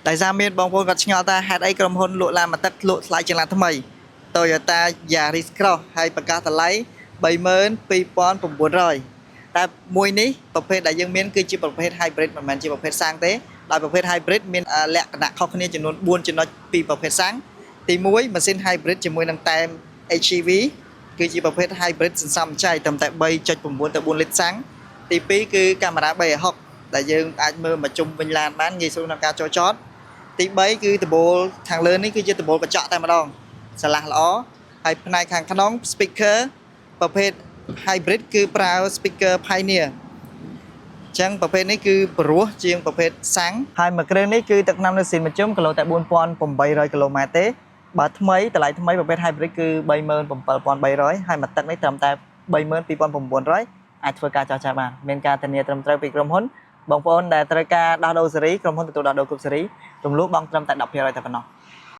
ដោយសារមានបងប្អូនគាត់ឆ្ងល់ថាហេតុអីក្រុមហ៊ុនលក់ឡានមួយទឹកលក់ថ្លៃជាងឡានថ្មី Toyota Yaris Cross ហើយប្រកាសតម្លៃ32,900តែមួយនេះប្រភេទដែលយើងមានគឺជាប្រភេទ hybrid មិនមែនជាប្រភេទសាំងទេដោយប្រភេទ hybrid មានលក្ខណៈខុសគ្នាចំនួន4ចំណុចពីប្រភេទសាំងទី1ម៉ាស៊ីន hybrid ជាមួយនឹងតែម HEV គឺជាប្រភេទ hybrid សន្សំចៃត្រឹមតែ3.9ទៅ4លីត្រសាំងទី2គឺកាមេរ៉ា360ដែលយើងអាចមើលមកជុំវិញឡានបានងាយស្រួលក្នុងការចូលចតទី3គឺដំបូលខាងលើនេះគឺជាដំបូលកញ្ចក់តែម្ដងស្រឡះល្អហើយផ្នែកខាងក្នុង speaker ប្រភេទ hybrid គឺប្រើ speaker Pioneer អញ្ចឹងប្រភេទនេះគឺព្រោះជាងប្រភេទសាំងហើយមួយគ្រឿងនេះគឺទឹកថ្នាំនៅស៊ីនមជ្ឈិមគីឡូតែ4800គីឡូម៉ែត្រទេបើថ្មីតម្លៃថ្មីប្រភេទ hybrid គឺ37,300ហើយមួយទឹកនេះត្រឹមតែ32,900អាចធ្វើការចរចាបានមានការធានាត្រឹមត្រូវពីក្រុមហ៊ុនបងប្អូនដែលត្រូវការដោះដូរស៊េរីក្រុមហ៊ុនទទួលដោះដូរគ្រប់ស៊េរីរំលោះបង់ត្រឹមតែ10%តែប៉ុណ្ណោះ។